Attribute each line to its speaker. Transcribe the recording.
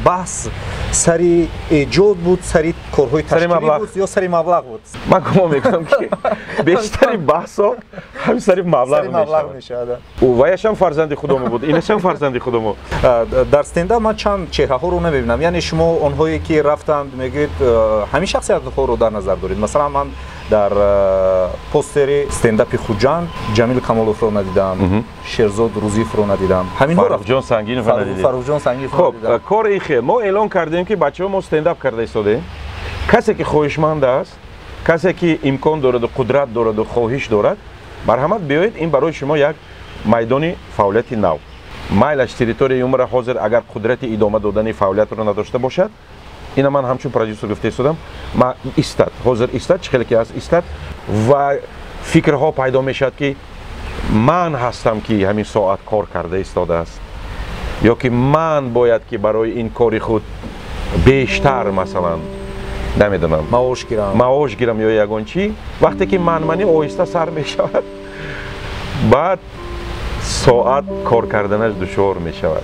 Speaker 1: Баҳс сари эҷод буд, сари корҳои ташкилӣ буд ё сари маблағ буд?
Speaker 2: Ман гумон мекунам, ки бештари баҳсҳо ҳамин сари маблағ
Speaker 1: мешавад.
Speaker 2: Ваяшам фарзанди худомо буд, инашам фарзанди худомо.
Speaker 1: Дар стендап ман чанд чеҳраҳоро намебинам. Яъне шумо онҳое ки рафтанд, мегӯед, ҳамин шахсиятҳоро дар назар доред? Масалан, ман дар постери стендапи Хуҷанд Ҷамил Камоловро надидам, Шерзод Рузиевро надидам.
Speaker 2: Ҳаминҳо, Сангиновро надидем.
Speaker 1: Фаррухҷон Сангинов.
Speaker 2: Хоб, кори хел мо эълон кардем, ки бачаҳо, мо стендап карда истодем. Касе ки хоҳишманд аст, касе ки имкон дораду қудрат дораду хоҳиш дорад, марҳамат, биёед. Ин барои шумо як майдони фаъолияти нав. Майлаш, территорияи юмора ҳозир агар қудрати идома додани фаъолиятро надошта бошад, ина ман ҳамчун продюсер гуфта истодам, ма истад, ҳозир истад, чӣ хеле ки аст истад. Ва фикрҳо пайдо мешавад, ки ман ҳастам, ки ҳамин соат кор карда истодааст, ё ки ман бояд ки барои ин кори худ бештар, масалан, намедонам,
Speaker 1: маош гирам,
Speaker 2: маош гирам ё ягон чӣ. Вақте ки манманӣ оҳиста сар мешавад, баъд соат кор карданаш душвор мешавад.